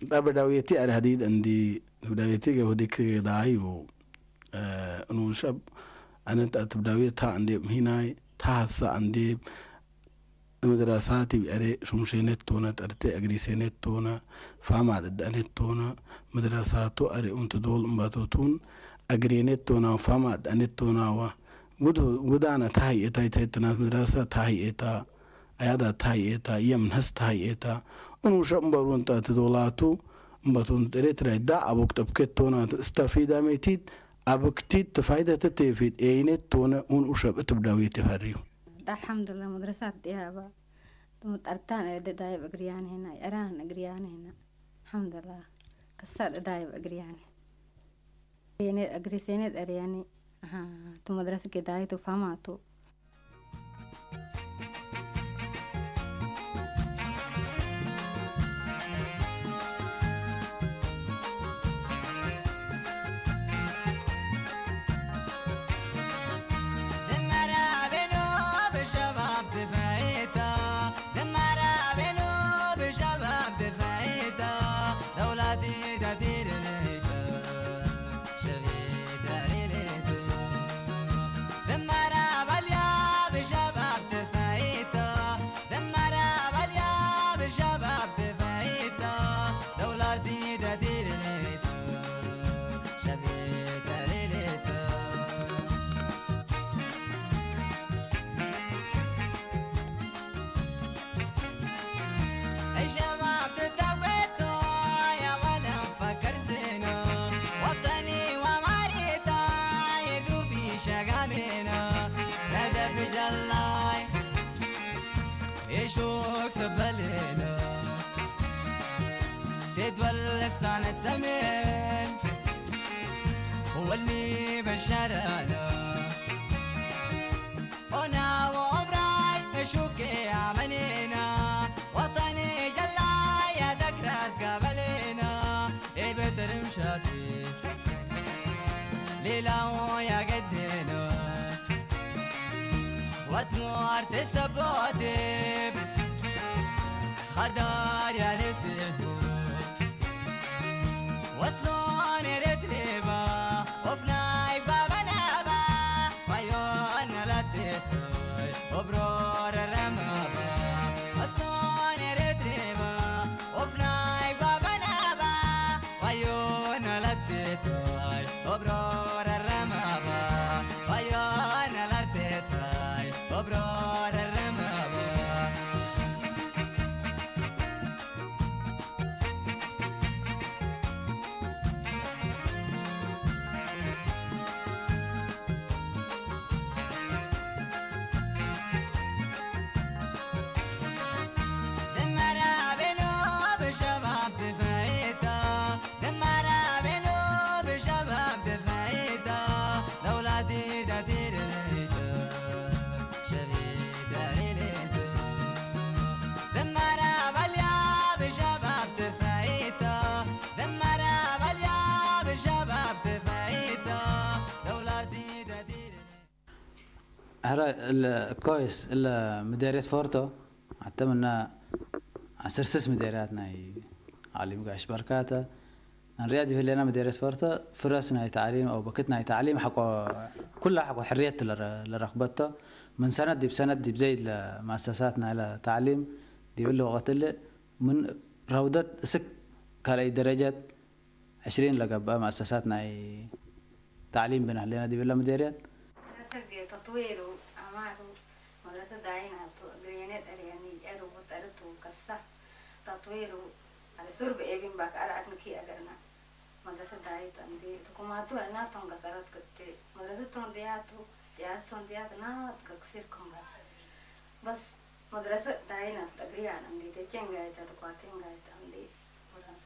Dabadawiyeti ari hadid andi dabadawiyeti gawdik dayu. Unu shab anan ta dabadawiyet ta andi mhinai ta hasa andi. Madrasa ti ere shumshe net tona tarte agrise net tona fama da net tona. Madrasa to are un to dol mbatotun agri net tona fama da net tona wa. Gudana tahi eta eta madrasa tahi eta. Ayada tahi eta, yem nas tahi eta. Unu shab mbarun ta tadolatu mbatun tere tere da abuk tabket tona stafida metit abuk tit fayda tetefit eynet tona un ushab tibdawiyet hariu. Alhamdulillah, madrasa tiyaba. Tumu tartan ere dayib agriyan hena, eran agriyan hena. Alhamdulillah. Kasad dayib agriyan. Sene agri sene ere yani. Aha, tu madrasa ke dayi tu fama tu. Ahra, il-, kois, il-, mederet forto, għattem inna għasir sis mederat naj għalim għax barkata. Għan rjadi fil-lena mederet forto, furas naj talim, u bakit naj talim, ħakwa, kulla ħakwa ħarriet l-rakbatta. Min sanad dib sanad dib zayd la massasat naj la talim, dib il-lugat il-, min rawdat sik kalaj darajat, ዕስሪን ለገብአ መአሰሳት ናይ ተዕሊም ብናህሌና ዲብላ ምዴርያት። መድረሰ ተጥዊሩ አማሩ መድረሰ ዳይናቱ እግሬነ ጠሪያኒ ኤሩ ጠርቱ ከሳ ተጥዊሩ አለሱር በኤቢን ባክ አርአት ንኪ አገርና መድረሰ ዳይቱ እንዲ ትኩማቱ እናቶም ገሰረት ክት መድረሰ ቶን ዲያቱ ዲያቱ ቶን ዲያት ናት ከክሲር ኩምባ በስ መድረሰ ዳይናቱ ጠግሪያን እንዲ ተቸንጋይታ ተኳቴንጋይታ እንዲ ወራቱ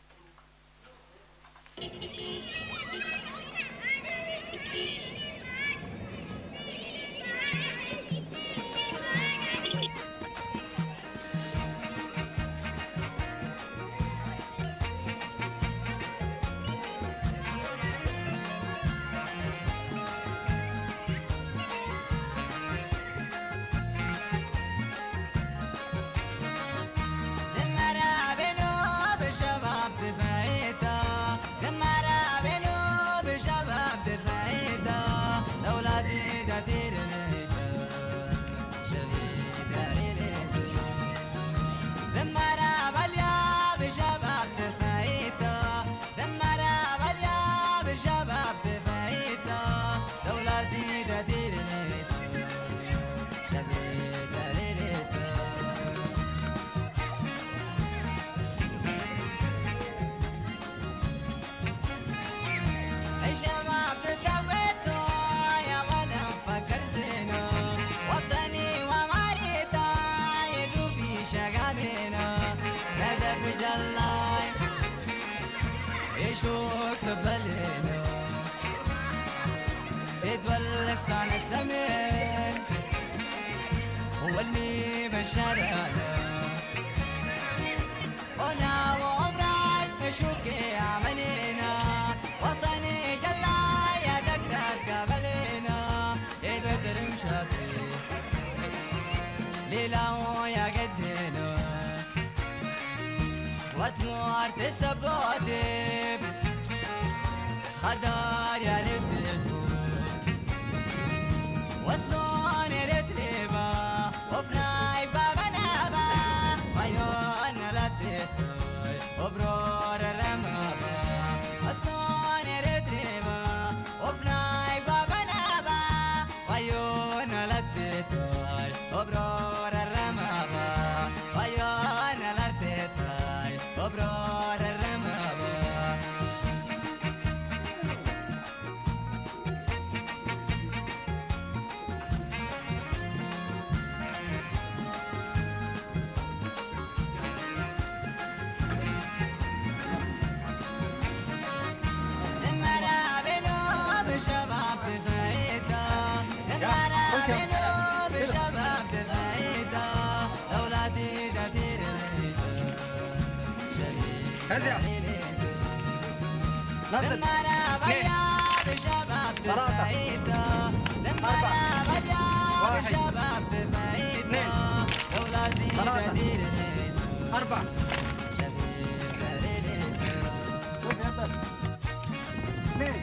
شوق سبلنا تدول لسانة سمين والمي بشرنا هنا وعمرك شوقي عملينا وطني جلا يا دكتور قبلنا إذا ترمشاتي ليلة ويا قدنا وتنور تسبوتي خدار يا رزق وصلون رتريبا وفناي بابا نابا ويون لتيتوي وبرور الرمابا وصلون رتريبا وفناي بابا نابا ويون لتيتوي وبرور الرمابا ويون لتيتوي وبرور الرمابا هزيا. نزل. اثنين. ثلاثة. أربعة. واحد. اثنين. ثلاثة. أربعة. اثنين.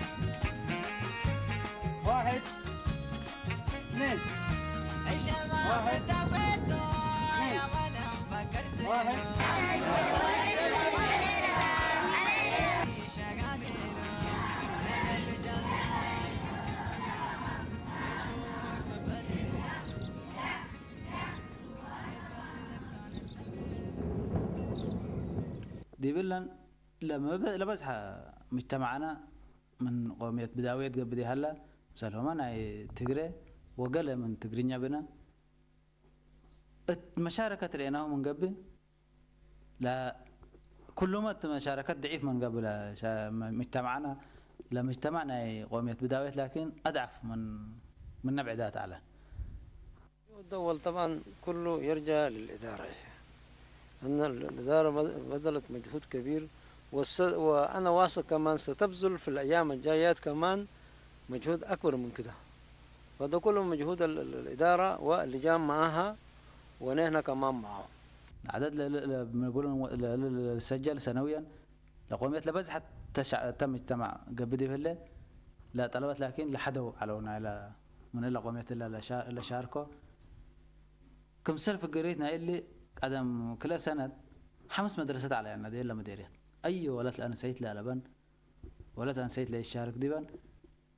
واحد. اثنين. واحد. اثنين. واحد. ዲብለን ለመበ-፣ ለበዝሐ ሙጅተማዕና ምን ቆምየት ብዳውየት ገብእ ዲሃላ፣ ምሳልሆማ ናይ ትግረ ወገለ ምን ትግርኛ ብነ፣ እት መሻረከት ርኤናሁ ምን ገብእ፣ ለ-፣ ኩሉመ እት መሻረከት ድዒፍ ምን ገብእ፣ ለ-፣ ሸ-፣ መ-፣ ሙጅተማዕና፣ ለሙጅተማዕ ናይ ቆምየት ብዳውየት ላኪን አድዓፍ ምን፣ ምን ነብዕዳት ዐለ። الدول طبعًا كله يرجع للإدارة. إيه. أن الإدارة بذ-، بذلت مجهود كبير، والس-، وأنا واثق كمان ستبذل في الأيام الجايات كمان مجهود أكبر من كده. فده كله مجهود ال-، ال-، الإدارة واللجان معاها، ونحن كمان معاهم. العدد ل-، ل-، ل-، بنقول ل-، ل-، ل-، سجل سنويًا ለቆምየት ለበዝሐት ተሻ-፣ እተ ምጅተማዕ ገብእ ዲብ ህለ፣ ለጠለበት ላኪን ለሐደው ዐለው ናይለ ምን እለ ቆምየት እለ ለሻ-፣ ለሻርኮ። ክምሰል ፍግሪት ናይ እሊ ቀደም ክልኤ ሰነት ሐምስ መድረሰት ዐለየነ ዲብ እለ መዴርየት። አዩ ወለት ለአንሰይት ለአለበን ወለት ኣንሰይት ለይሻርክ ዲበን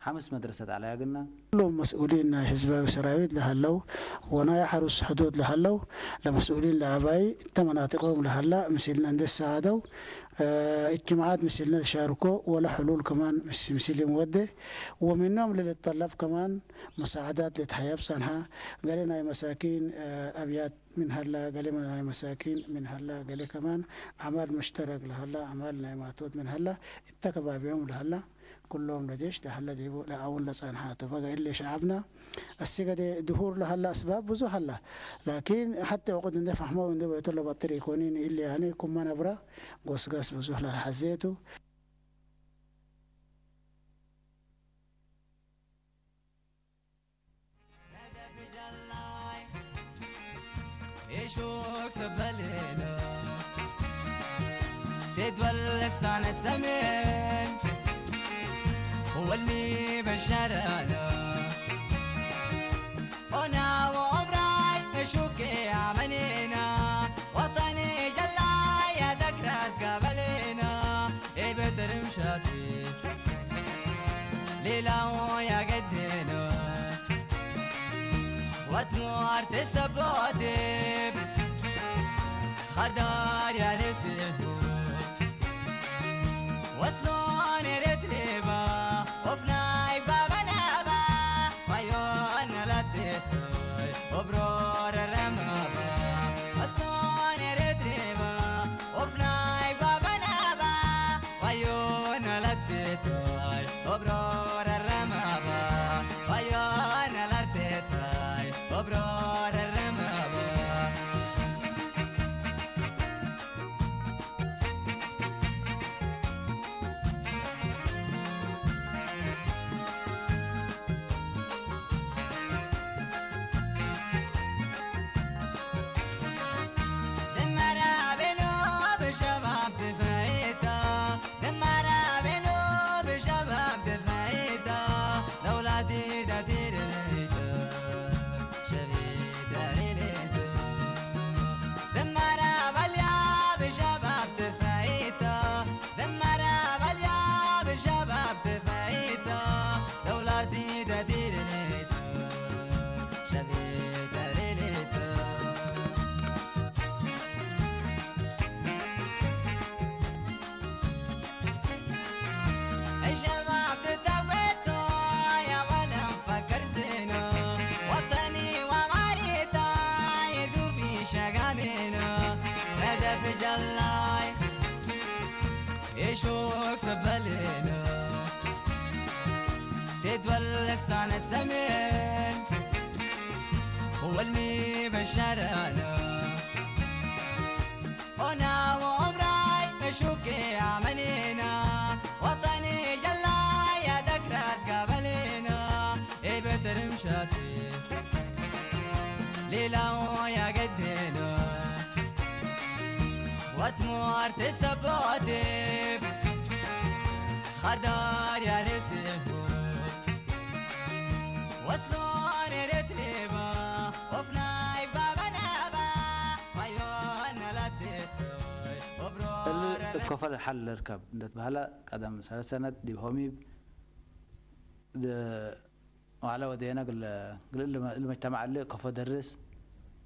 ሓምስ መድረሰት ዓላያ ግና ኩሎም መስኡሊን ናይ ህዝባዊ ሰራዊት ለሃለው ወናይ ሓሩስ ሕዱድ ለሃለው ለመስኡሊን ለኣባይ እተመናጢቆም ለሃላ ምስልና እንደሳዓደው እጅማዓት ምስልና ለሻርኮ ወለ ሕሉል ከማን ምስ ምስል ወደ ወሚኖም ለልጠለብ ከማን መሳዓዳት ለትሓየብ ጸንሓ ገለ ናይ መሳኪን ኣብያት ምን ሃላ ገለ ናይ መሳኪን ምን ሃላ ገለ ከማን ኣማል ሙሽተረክ ለሃላ ኣማል ናይ ማቶት ምን ሃላ እተከባቢዮም ለሃላ ኩሎም ለጀሽ ለሃላ ዲቡ ለኣውን ለጸንሓ ተፈጋ ኢለ ሸዓብና ኣስገደ ድሁር ለሃላ ኣስባብ ብዙ ሃላ ላኪን ሓተ ወቅት እንደ ፋሕመው እንደ በተሎ በጥር ይኮኒን ኢለ ያኔ ኩማ ነብራ ጎስጋስ ብዙ ለሓዘቱ يشوك سبلنا تدول السنة سمين هو المي بشرنا أنا وعمري يشوك يا منينا وطني جلا يا ذكرى قبلنا إبتر مشاتي ليلة يا قدنا وتنور تسبوتي خدار يا رزق وصلون رتريبا وفناي بابا نابا ويون لديتوي وبرور الرمابا وصلون رتريبا وفناي بابا نابا ويون لديتوي وبرور الرمابا ويون لديتوي وبرور الرمابا شوك سبلنا تدول لسان السمين والمي بشرنا أنا وعمري شوك يا منينا وطني جلا يا ذكرى قبلنا إبتر مشاتي ليلة يا قدنا وتمور تسبوتي خدار يا رزق وصلون رتريبا وفناي بابا نابا ويون لديتوي وبرور الكفر حل الركب ندت بهلا قدم سنة دي هوميب واعلى ودينا قل قل المجتمع اللي كفو درس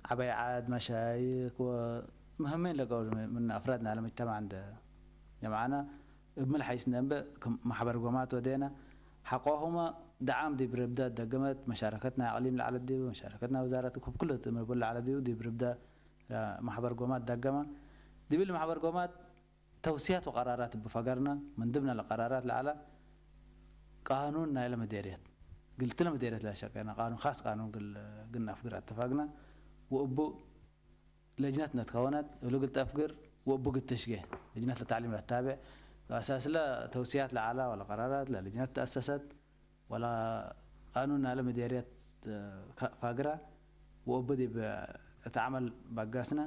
عبي عاد مشايخ ومهمين لقول من أفرادنا على المجتمع عند جمعنا እብ ምልሓይስ ነንበ ማሕበር ጎማት ወዴና ሓቆኹመ ደዓም ዲብ ርብዳ ደገመት መሻረከትና ኣቅሊም ለዓለ ዲቡ መሻረከትና ወዛረት ኩብ ኩሉ ትምርቡ ለዓለ ዲቡ ዲብ ርብዳ ማሕበር ጎማት ደገማ ዲብል ማሕበር ጎማት ተውስያት ወቀራራት ብፈገርና ምንድብና ለቀራራት ለዓላ ቃኑን ናይለ መዴርየት ግልትለ መዴርየት ለሸቀና ቃኑን ካስ ቃኑን ግል ግናፍ ግር ኣተፋግና ወእቡ ለጅነት ነትከወነት እሉ ግልጠፍ ግር ወእቡ ግትሽገ ለጅነት ለታዕሊም ለታብዕ ኣሳስለ ተውስያት ለዓላ ወለ ቀራራት ለልጅነት ተኣሰሰት ወለ ቃኑን ናለ መዴርየት ፋግራ ወእቡ ዲብ እተ ዓመል ባጋስነ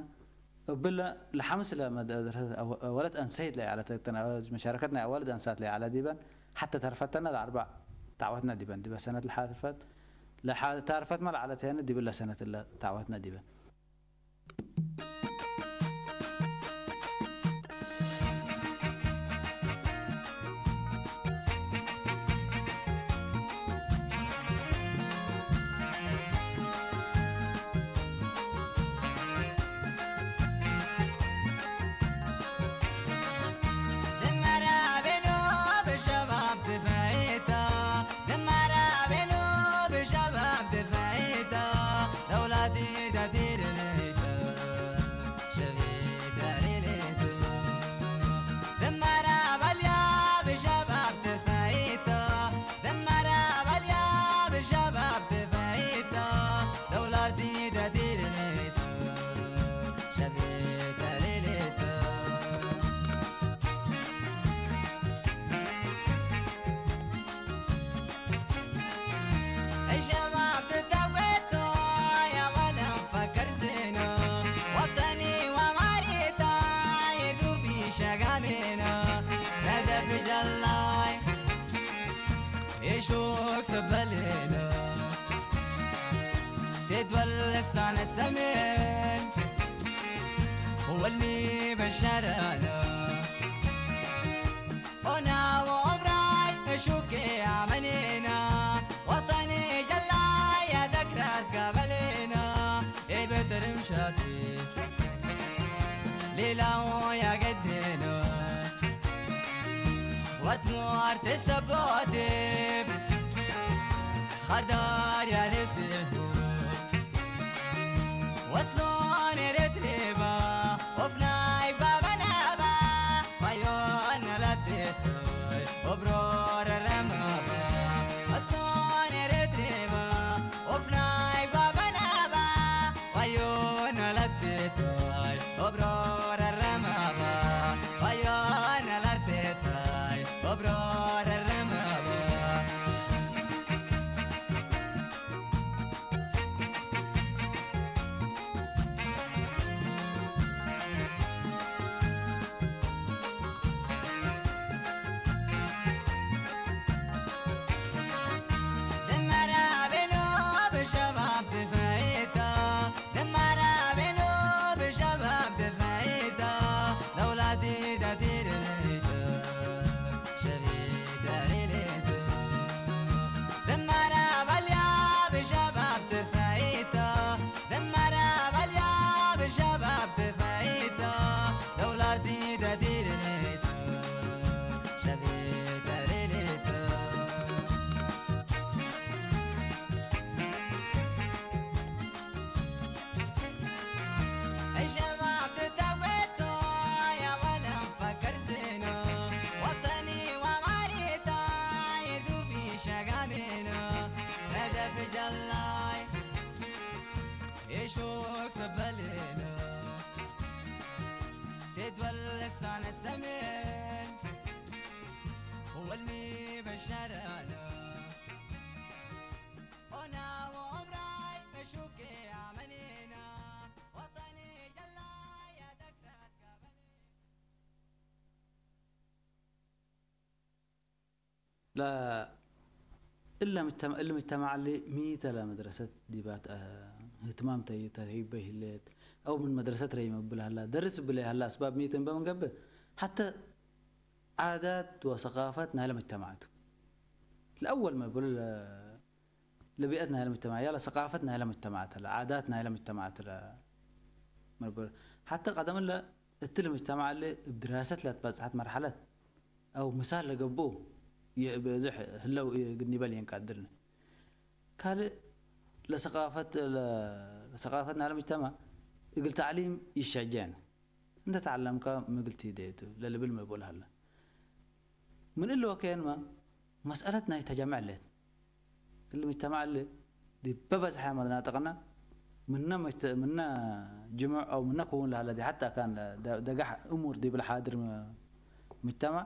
እብለ ለሓምስ ለመድረሰት ወለት ኣንሰይት ለያዕለተተን መሻረከት ናይ ኣዋልድ ኣንሳት ለያዕለ ዲበን ሓተ ተርፈተና ለኣርባዕ ታዕወትና ዲበን ዲበ ሰነት ለሓተርፈት ለሓተርፈት መል ዓለተነ ዲብለ ሰነት እለ ታዕወትና ዲበን ሹክ ሰበሌነ ቴት በለሳነ ሰሜን ወልሚ በሸረነ ኦና ወኦብራይ ሹክ ኣመኔና ወጠኒ ጀላይ ያደክራት ገበሌና ኤበተርም ሻቴ ሌላው ያገደነ ወትኖር ተሰቦቴብ ኸዳር ያለስሁ ወስሎን ኤረትሬባ ኦፍናይ ባበናባ ዋዮን ነላቴቶይ ኦብሮረረማባ ወስሎን ኤረትሬባ ኦፍናይ ባበናባ ዋዮን ነላቴቶይ ኦብሮረረማባ ዋዮን ነላቴቶይ ኦብሮረረማባ ደመራ ቤሎ ብሸባብ ትፈይታ ደመራ ቤሎ ብሸባብ ትፈይታ ለውላቲ ዳቲርነይቶ ሸቢት ዳሪሌቶ ደመራ ባልያ ብሸባብ ትፈይታ ደመራ ባልያ ብሸባብ ትፈይታ ለውላቲ ዳቲርነይቶ ሸቢት ዳሪሌቶ الشباب تتوتو يا ولد فكر زينو وطني وماريتا يدوفي شقامينو هدف جلاي يشوك سبلينو تدول لسان السمين والمي بشرانو ኦና ወኦብራይ መሹኬ ኣመኔና ወጠኒ ጀላይ ያደግራት ገበሌ لا إلا مجتمع اللي مجتمع اللي ميت لا مدرسة ديبات اهتمام تهيبه هلت أو من مدرسة ري مبل هلا درس بلي هلا أسباب ميت بمن قبل حتى عادات وثقافات نهلا مجتمعات الأول ما بقول ለቢአት ናይለ ምጅተማዕ ያለ ሰቃፈት ናይለ ምጅተማዕ ተለ ዓዳት ናይለ ምጅተማዕ ተለ መርበር ሓተ ቀደምለ እትል ምጅተማዕ ለ እብ ድራሰት ለትበጽሐት መርሐለት አው ምሳል ለገብኡ ብዙሕ ህለው ግኒበል የንቃድርነ ካልእ ለሰቃፈት ለሰቃፈት ናይለ ምጅተማዕ እግል ተዕሊም ይሸጀን እንተ ተዓለምካ ምግል ትይደየቱ ለልብል መብኡል ሀለ ምን እሊ ወከየንማ መስአለት ናይ ተጀምዕ ሌት እሊ ምጅተማዕ እሊ ዲብ በበዝሐ መናጥቅና ምነ ምነ ጅሙዕ አው ምነ ክውን ለሀለ ዲ ሐታ ካን ደጋሕ እሙር ዲብል ሓድር ምጅተማዕ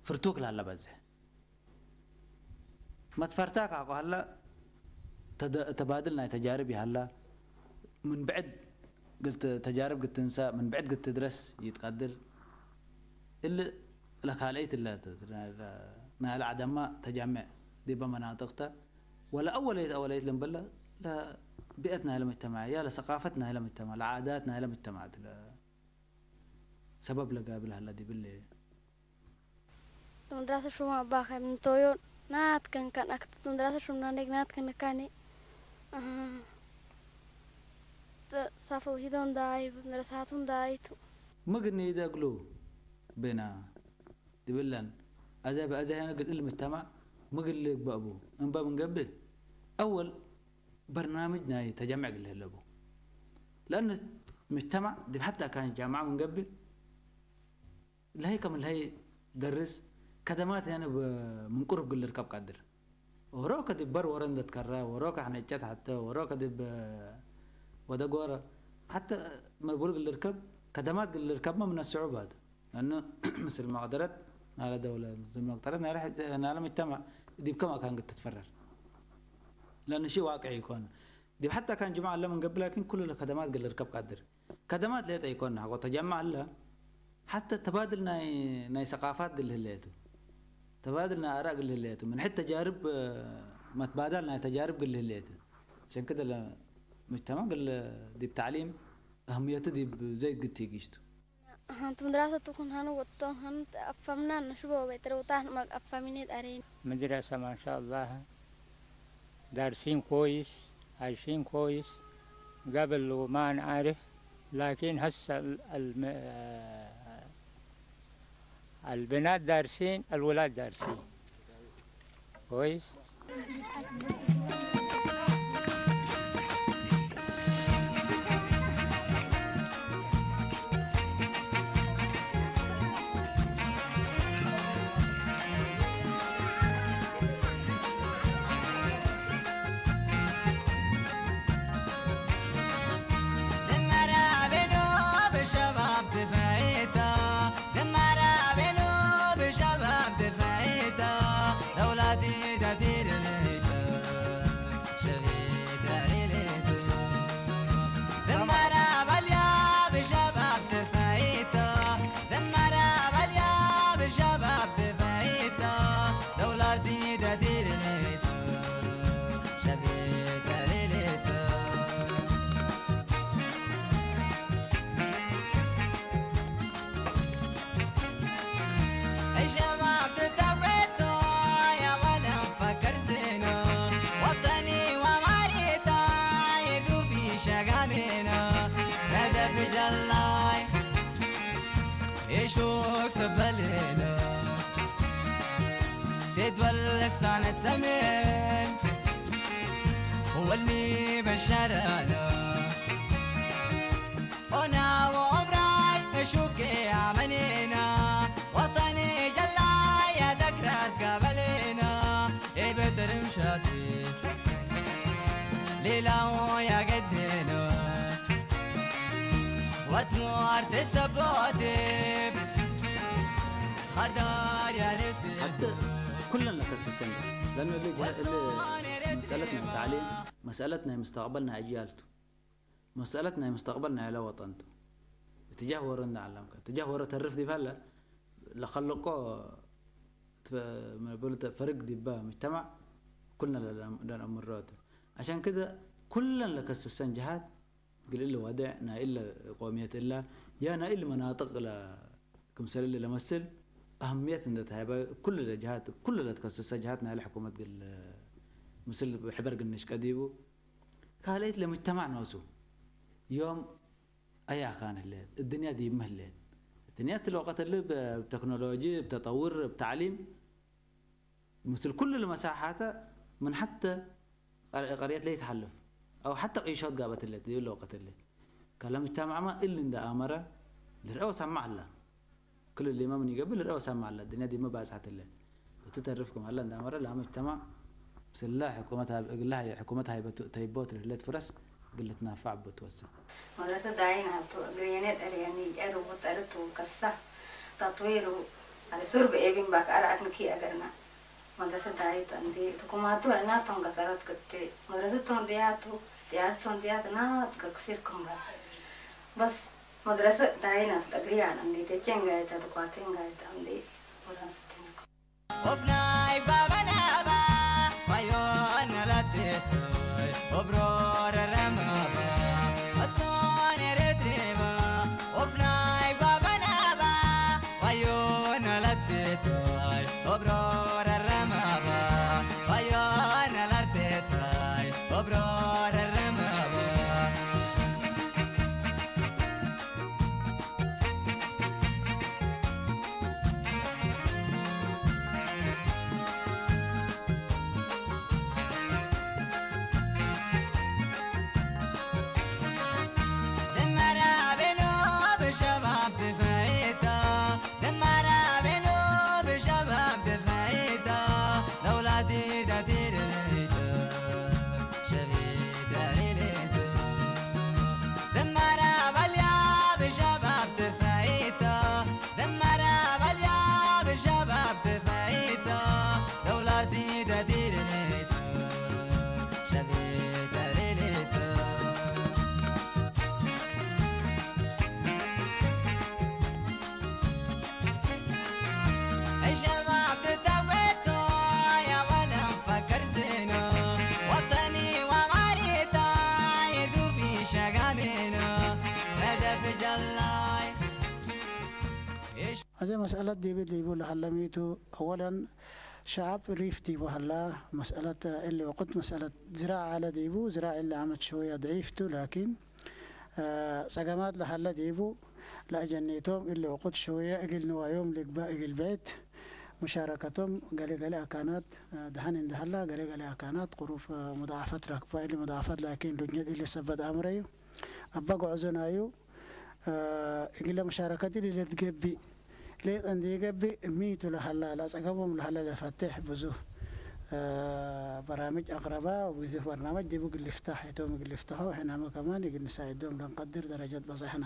ፍርቱክ ለሀለ በዝሕ መትፈርታ ካቆ ሀላ ተባድል ናይ ተጃርብ ይሀላ ምን ብዕድ ተጃርብ ግትንሳ ምን ብዕድ ግትድረስ ይትቀድር እሊ ለካልአይት እለ ናይለ ዓዳማ ተጃምዕ ዲበ መናጥቅተ ወለ አወለይት አወለይት ልንበለ ለቢአት ናይለ ምጅተማዕ ያ ለሰቃፈት ናይለ ምጅተማዕ ለዓዳት ናይለ ምጅተማዕ ሰበብ ለጋብል ሀላ ዲብለ Dondurasa shuma baka mintoyo naatkan kan akta dondurasa shum nandeg naatkan kani safo hidon dai dondurasa hatun daitu. ምግኒ ደግሉ ቤና ድብላን አዛ በአዛ ያነ ግድ እልምተማ ምግል ልግበእቡ እንባ ምንገብእ አወል በርናምጅ ናይ ተጃምዕ ግልህ ለቡ ለአን ምጅተማዕ ድብ ሐታ ካን ጃምዓ ምንገብእ ለሀይ ከም ለሀይ ደርስ ከደማት ያነ ምን ቁርብ ግል ርከብ ቀድር ወሮ ከድብ በር ወረ እንደትከራ ወሮ ከሕነጨት ሐተ ወሮ ከድብ ወደ ጎረ ሐተ መቡል ግል ርከብ ከደማት ግል ርከብመ ምን አስዑባት ለአነ ምስል መቅደረት ናለ ደውለ ምስል መቅደረት ናለ ምጅተማዕ ዲብ ከም አካን ግትትፈረር ለአነ ሺ ዋቅዕ ይኮን ዲብ ሐታ ካን ጅምዓ ለምን ገብእ ላኪን ኩሉ ከደማት ግል ርከብ ቀድር ከደማት ሌጠ ይኮን ሐቆ ተጀምዕ አለ ሐተ ተባድል ናይ ሰቃፋት ግል ህለየቱ ተባድልና ኣራእ ግል ህለየቱ። ምን ሕድ ተጃርብ፣ እ፣ መትባዳል ናይ ተጃርብ ግል ህለየቱ። ሸንክደ ለመጅተማ ግል ዲብ ተዕሊም ኣህምየቱ ዲብ ዘይድ ግቲ ጊሽቱ። هانت مدرسة تكون هانو وطو هانت أفهمنا نشبه بيت روتان ما أفهمني أرين. مدرسة ما شاء الله، دارسين كويس، عايشين كويس. قبل وما نعرف، لكن هسه ال-، الم-، آه، البنات دارسين، الولاد دارسين. كويس. حتى ኩለን ለከስሰን ለኑ እሊ ጀ-፣ እሊ መሰለት ናይ ተዕሊም፣ መሰለት ናይ ምስተቕበል ናይ ኣጅያልቱ። መሰለት ናይ ምስተቕበል ናይ ለወጠንቱ። እትጃህ ወረ እንዳ ዓላምካ። እትጃህ ወረ ተርፍ ዲብ ሃለ ለኸልቆ ትፈ-፣ መበሉ ተ-፣ ፈርግ ዲባ ምጅተማዕ ኩልና ለ-፣ ለ-፣ ለነእምሮ ተ-። عشان كده ኩለን ለከስሰን ጀሃት ግል እለ ዋድዕ ናይ እለ ቆምየት እላ ያ ናይ እለ መናጥቅ ለ-፣ ክምሰል እለ ለመስል ኣህምየት እንደ ተሃይበ ኩሉ ለጀሃት፣ ኩሉ ለትከስሰ ጀሃት ናይ ለሕኩመት ግል ምስል ብሕበር ግንሽ ቀዲቡ። ካልአይት ለምጅተማዕ ኖሱ ዮም አያ ካን ህሌት፣ እድንያ ዲብመ ህሌት። እድንያ ትልወቀት እሊ ብ-፣ ብተክኖሎጂ፣ ብተጠውር፣ ብተዕሊም፣ ምስል ኩሉ ለመሳሓተ ምን ሐተ ቀር-፣ ቀርየት ለይትሓልፍ፣ አው ሐተ ቂሾት ጋበት ህሌት ዲብ ለወቀት እሊ። ከለምጅተማዕማ እሊ እንደ አመረ ልርአ ወሰምዕ አላ። ክሉ ሊመ ምን ይገብእ ልርአ ወሰምዕ አለ። እድንያ ዲመ ባጽሐት እለ። እቱ ተርፍ ክም ሀለ እንዳመረ ለአመጅተማዕ ምስላ ሕኩመት ሀብ-፣ እግላ ሀይ-፣ ሕኩመት ሀይበቱ-፣ ተይቦት ልህለት ፍረስ እግል ልትናፋዕ እቡ ትወስን። مدرسة داين هاتو أجريني أرياني أرو بطرتو كسا تطويرو على سور بإيبين باك أرعك نكي أجرنا. مدرسة دايت أندي تكوماتو أنا تونغا سرت كتي. مدرسة تون دياتو، ديات تون ديات نا تكسير كمبا. بس مدرسة داينا تقريان أندي تيتشنغايتا تقواتينغايتا أندي ورا فتنكو. ኣዘ መስአለት ዲብ ዲቡ ለሀለሚቱ፣ አወለን ሸዐብ ሪፍ ዲቡ ሀላ፣ መስአለት እሊ ወቅት መስአለት ዝራዕ ዐለ ዲቡ፣ ዝራዕ እሊ ዓመት ሸውየ ድዒፍ ቱ፣ ላኪን፣ አ፣ ጸገማት ለሀለ ዲቡ፣ ለአጀኔቶም እሊ ወቅት ሸውየ እግል ንዋዮም ልግበእ እግል ብዕድ፣ ሙሻረከቶም ገሌ ገሌ አካናት፣ አ፣ ደሐን እንደ ሀላ፣ ገሌ ገሌ አካናት ቅሩብ፣ አ፣ ሙዳዓፈት ረክባ፣ እሊ ሙዳዓፈት ላኪን ዱኛ እሊ ሰበት አምረዩ። አባ ጉዕዞ ናዩ፣ አ፣ እግለ መሻረከት እሊ ለትገብእ፣ ሌጠ እንዲ ይገብእ፣ ሚቱ ለሀላ፣ ለጸገቦም ለሀላ ለፈትሕ ብዙህ፣ አ፣ በራምጅ አቅረባ፣ ወብዙህ በርናመጅ ዲቡ እግል ልፍታሕ፣ እቶም እግል ልፍትሖ፣ ሕናመ ከማን እግል ንሳዒዶም ለንቀድር ደረጀት በጸሕና።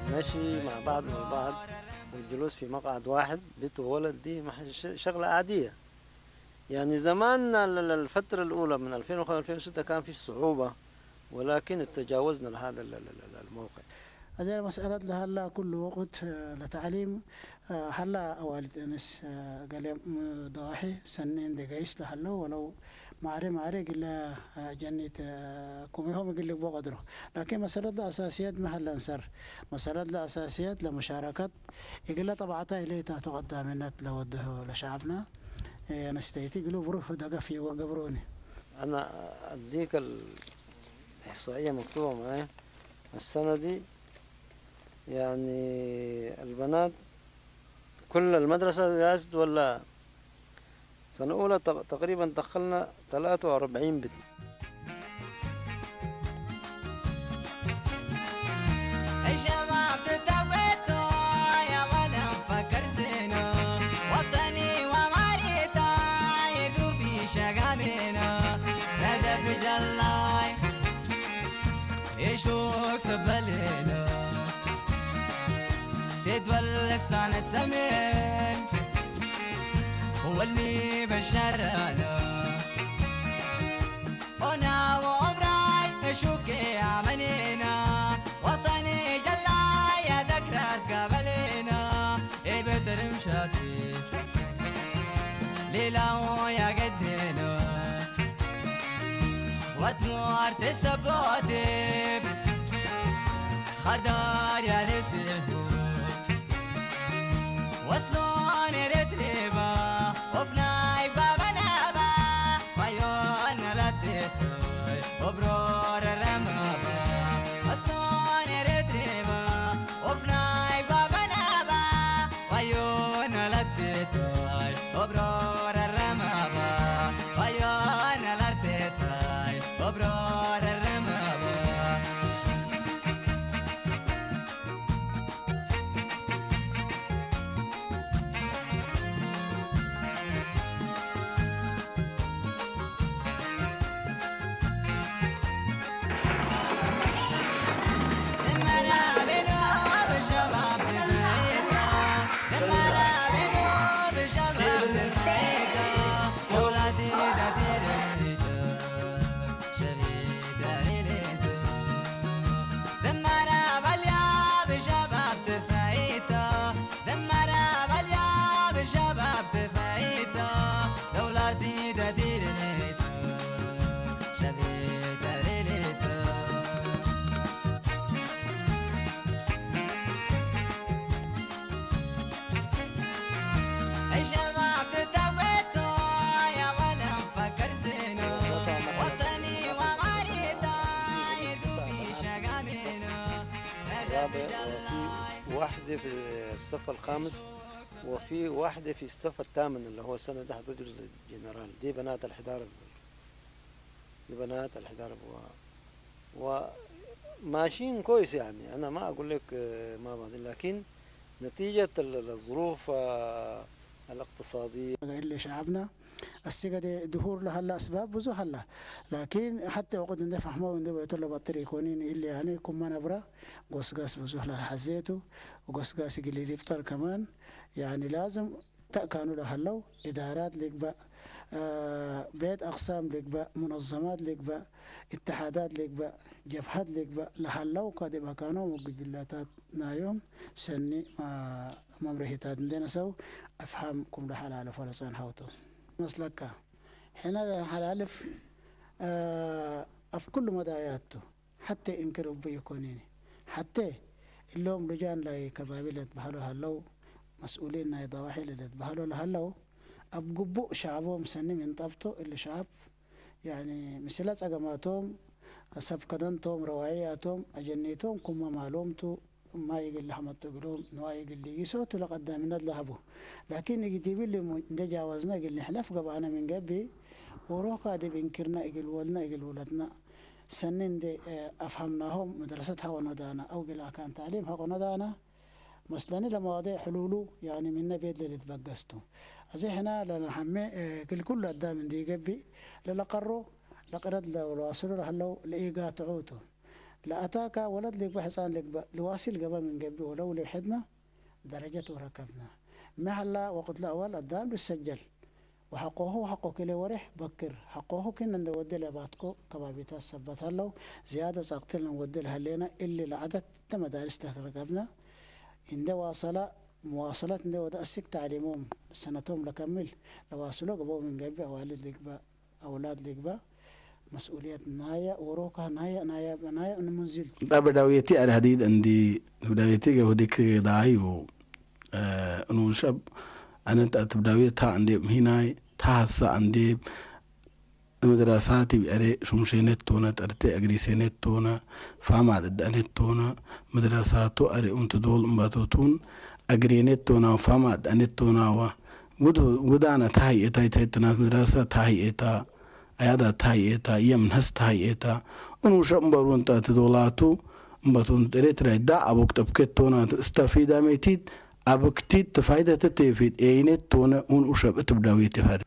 المشي مع بعض والبعض والجلوس في مقعد واحد، بنت وولد، دي مح- ش- شغلة عادية. يعني زمان ال- ال- الفترة الأولى من ألفين وخمسة ألفين وستة كان في صعوبة، ولكن تجاوزنا هذا ال- ال- ال- الموقع. أزال مسألة لهلا كل وقت، آه، لتعليم، آه، هلا أوالد أنس، آه، قال يا م- دواحي سنين دقايس لهلا ولو ማዕረ ማዕረ እግለ ጀኒት ኩሚሆም እግል ልግቦ ቀድሮ። ላኪን መሰለት ለአሳስየት መሀል ለእንሰር መሰለት ለአሳስየት ለመሻረከት እግለ ጠባዕታ ኢሌታ ተቀዳሚነት ለወድሆ ለሸዓብና ነስተይቲ እግሉ ብሩህ ደገፍ ይገብሩኒ። أنا أديك الإحصائية مكتوبة معايا السنة دي، يعني البنات كل المدرسة جايز ولا سنة أولى تق- تقريبا دخلنا ثلاثة وأربعين بنت. واحدة في الصف الخامس، وفي واحدة في الصف الثامن، اللي هو سنة تحت تدرس الجنرال. دي بنات الحدارة، دي بنات الحدارة و-، وماشيين كويس يعني. أنا ما أقول لك، آه، ما بعدين، لكن نتيجة ال-، الظروف، آه، الاقتصادية. اللي شعبنا السيقة دي دهور لها الأسباب بزوها لها، لكن حتى وقت ندفع حمو ندفع يطلب الطريق ونين اللي يعني كم نبرة، قوس قاس بزوه لها حزيته، وقوس قاس يقل لي يفطر كمان. يعني لازم تأكانوا لهلو إدارات لقبة، آه، بيت أقسام لقبة، منظمات لقبة، اتحادات لقبة، جبهات لقبة، لهلو قد بكانوا مقبلاتات نايوم سني ما ممرحيتات ندينا سو أفهم كم لحلال فلسان هاوتو. مسلكة. حين الحلالف، آه، أف كل مداياته. حتى إنكر أبو يكونيني. حتى اللوم لجان لاي كبابلة بحلو هلو، مسؤولين ناي ضواحي لدت بحلو لهلو، أب قبو شعبهم سني من طبطو اللي شعب، يعني، مثل ጸገማቶም ሰብ ከደንቶም ረዋያቶም ኣጀኒቶም ኩማ ማሎምቱ እማ ይግል ሓመጡ እግሎም ንዋ ይግል ይሶቱ ለቀዳምነት ለሃቡ። ላኪን ይግዲብል እንደ ጃወዝና ይግል ንሕለፍ ገባና ምን ገቢ ወሮካ ዲብ እንክርና ይግል ወልና ይግል ወለትና ሰኒ እንደ ኣፍሃምናሆም መድረሰት ሃቆኖ ዳና ኣው ግል ኣካን ታዕሊም ሃቆኖ ዳና መስለኒ ለመዋዲዕ ሕሉሉ ያኒ ምነ ቤት ለልትበገስቱ። እዚ ሕና ለነሐሜ ክል ኩሉ አዳም እንዲ ይገቢ ለለቀሮ ለቅረድ ለዋስሉ ለህለው ለኢጋ ትዑቱ። ለአታካ ወለድ ልግበ ሕፃን ልግበ ልዋሲል ገበ ምን ገቢ ወለው ልብሕድና ደረጀት ወረከብና። መሐላ ወቅት ለአወል አዳም ልሰጀል ወሐቆሁ ወሐቆ ክሌ ወሬሕ በክር ሐቆሁ ክን እንደ ወዴ ለባትኮ ከባቢታት ሰበት ሀለው ዝያደ ጸቅትል እንወዴ ለሀሌና እሊ ለዐደት እተ መዳርስ ለረከብና እንደ ዋሰላ መዋሰለት እንደ ወደ አስክ ታዕሊሞም ሰነቶም ለከምል ለዋስሎ ገበው ምን ገቢ አዋልድ ልግበ አውላድ ልግበ መስኡልየት ናየ ወሮካ ናየ ናየ ናየ እንሙንዝል እጣ በዳውየቲ አዳህዲድ እንዲ በዳውየቲ ገውዲክ ዳዩ እኑ ሰብ አነንት አትብዳውየት ታ እንዴ ምህናይ ታ ሀሳ እንዴ ምድራሳት ይብዕሬ ሹምሼኔት ቶነ ጠርቴ አግሪሴኔት ቶነ ፋማ ደዳኔት ቶነ ምድራሳቶ አሬ ኡንት ዶል እምባቶቱን አግሬኔት ቶና ፋማ ደዳኔት ቶናዋ ውድ ውዳነ ታህይ ኤታ ይታይትናት ምድራሳ ታህይ ኤታ አያዳ ታህይ ኤታ የምንሀስ ታህይ ኤታ እኑ ሸብ እምበሩ እንተ ትዶላቱ እምባቶን ጥሬ ትራይ ዳ አቦክ ጠብኬት ቶና እስተፊዳ ሜቲት አብክቲት ተፋይደት ቴፊት ኤይኔት ቶነ ኡን ኡሸብ እትብዳዊ ትፈር